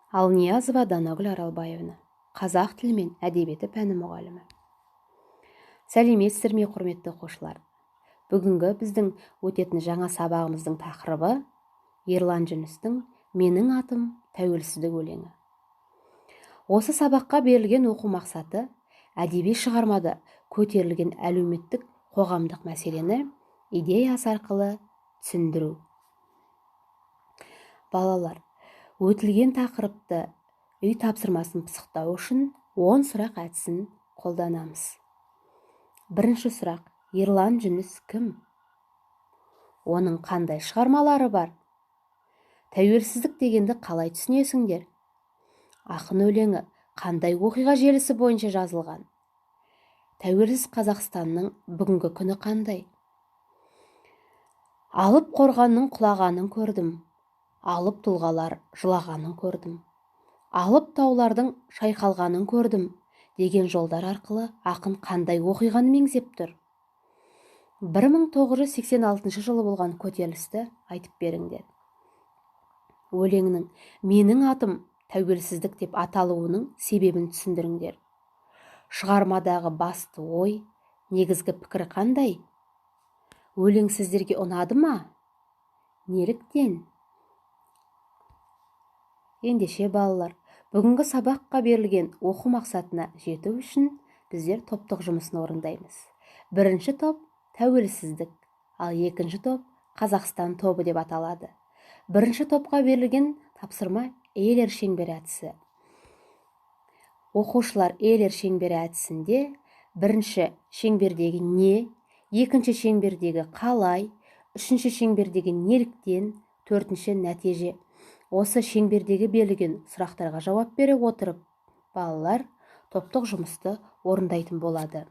Алниязова Данагүл Аралбаевна, қазақ тілі мен әдебиеті пәні мұғалімі. Сәлеметсіздер ме, құрметті оқушылар! Бүгінгі біздің өтетін жаңа сабағымыздың тақырыбы – Ерлан Жүністің «Менің атым Тәуелсіздік» өлеңі. Осы сабаққа берілген оқу мақсаты: әдеби шығармада көтерілген әлеуметтік, қоғамдық мәселені идеясы арқылы түсіндіру. Балалар, өтілген тақырыпты үй тапсырмасын пысықтау үшін 10 сұрақ әдісін қолданамыз. Бірінші сұрақ: Ерлан Жүніс кім? Оның қандай шығармалары бар? Тәуелсіздік дегенді қалай түсінесіңдер? Ақын өлеңі қандай оқиға желісі бойынша жазылған? Тәуелсіз Қазақстанның бүгінгі күні қандай? Алып қорғанның құлағанын көрдім, алып тұлғалар жылағанын көрдім, алып таулардың шайқалғанын көрдім деген жолдар арқылы ақын қандай оқиғаны меңзеп тұр? 1986 жылы болған көтерілісті айтып беріңдер. Өлеңнің «Менің атым Тәуелсіздік» деп аталуының себебін түсіндіріңдер. Шығармадағы басты ой, негізгі пікір қандай? Өлең сіздерге ұнады ма? Неліктен? Ендеше, балалар, бүгінгі сабаққа берілген оқу мақсатына жету үшін біздер топтық жұмысын орындаймыз. Бірінші топ – Тәуелсіздік, ал екінші топ Қазақстан тобы деп аталады. Бірінші топқа берілген тапсырма – Эйлер шеңбері әдісі. Оқушылар Эйлер шеңбері әдісінде бірінші шеңбердегі не, екінші шеңбердегі қалай, үшінші шеңбердегі неліктен, төртінші нәтиже, осы шеңбердегі берілген сұрақтарға жауап бере отырып, балалар топтық жұмысты орындайтын болады.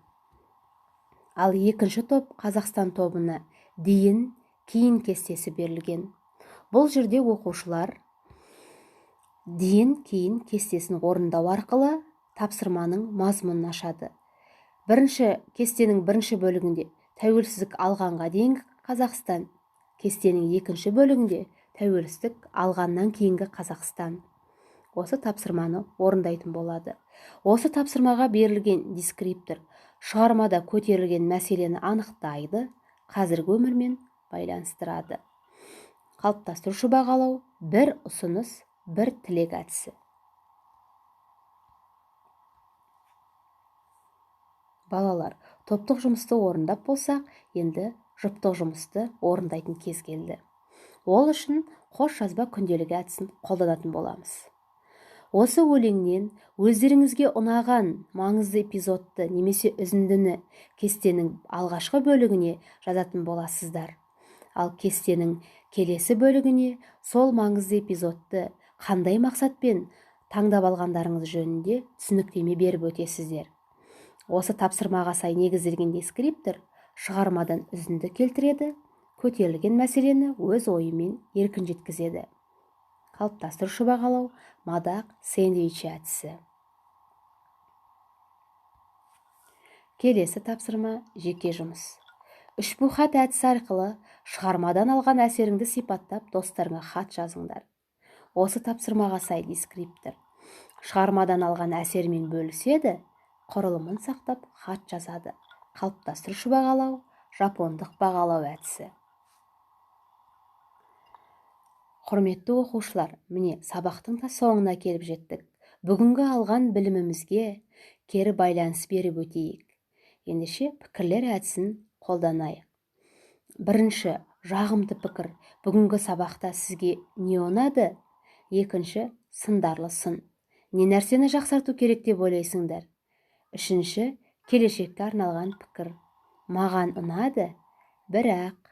Ал екінші топ, Қазақстан тобына дейін кейін кестесі берілген. Бұл жерде оқушылар дейін кейін кестесін орындау арқылы тапсырманың мазмұнын ашады. Бірінші кестенің бірінші бөлігінде тәуелсіздік алғанға дейінгі Қазақстан, кестенің екінші бөлігінде тәуелсіздік алғаннан кейінгі Қазақстан. Осы тапсырманы орындайтын болады. Осы тапсырмаға берілген дескриптор шығармада көтерілген мәселені анықтайды, қазіргі өмірмен байланыстырады. Қалыптастырушы бағалау – бір ұсыныс, бір тілек әдісі. Балалар, топтық жұмысты орындап болсақ, енді жұптық жұмысты орындайтын кез келді. Ол үшін қос жазба күнделігі әдісін қолданатын боламыз. Осы өлеңнен өздеріңізге ұнаған маңызды эпизодты немесе үзіндіні кестенің алғашқы бөлігіне жазатын боласыздар. Ал кестенің келесі бөлігіне сол маңызды эпизодты қандай мақсатпен таңдап алғандарыңыз жөнінде түсініктеме беріп өтесіздер. Осы тапсырмаға сай негізделген дескриптор шығармадан үзінді келтіреді, көтерілген мәселені өз ойымен еркін жеткізеді. Қалыптастырушы бағалау – мадақ сэндвичі әдісі. Келесі тапсырма – жеке жұмыс. Үшбу хат әдісі арқылы шығармадан алған әсеріңді сипаттап, достарыңа хат жазыңдар. Осы тапсырмаға сай дескриптор шығармадан алған әсерімен бөліседі, құрылымын сақтап хат жазады. Қалыптастырушы бағалау – жапондық бағалау әдісі. Құрметті оқушылар, міне, сабақтың да соңына келіп жеттік. Бүгінгі алған білімімізге кері байланыс беріп өтейік. Ендеше, пікірлер әдісін қолданайық. Бірінші, жағымды пікір: бүгінгі сабақта сізге не ұнады? Екінші, сындарлы сын: не нәрсені жақсарту керек деп ойлайсыңдар? Үшінші, келешекке арналған пікір: маған ұнады, бірақ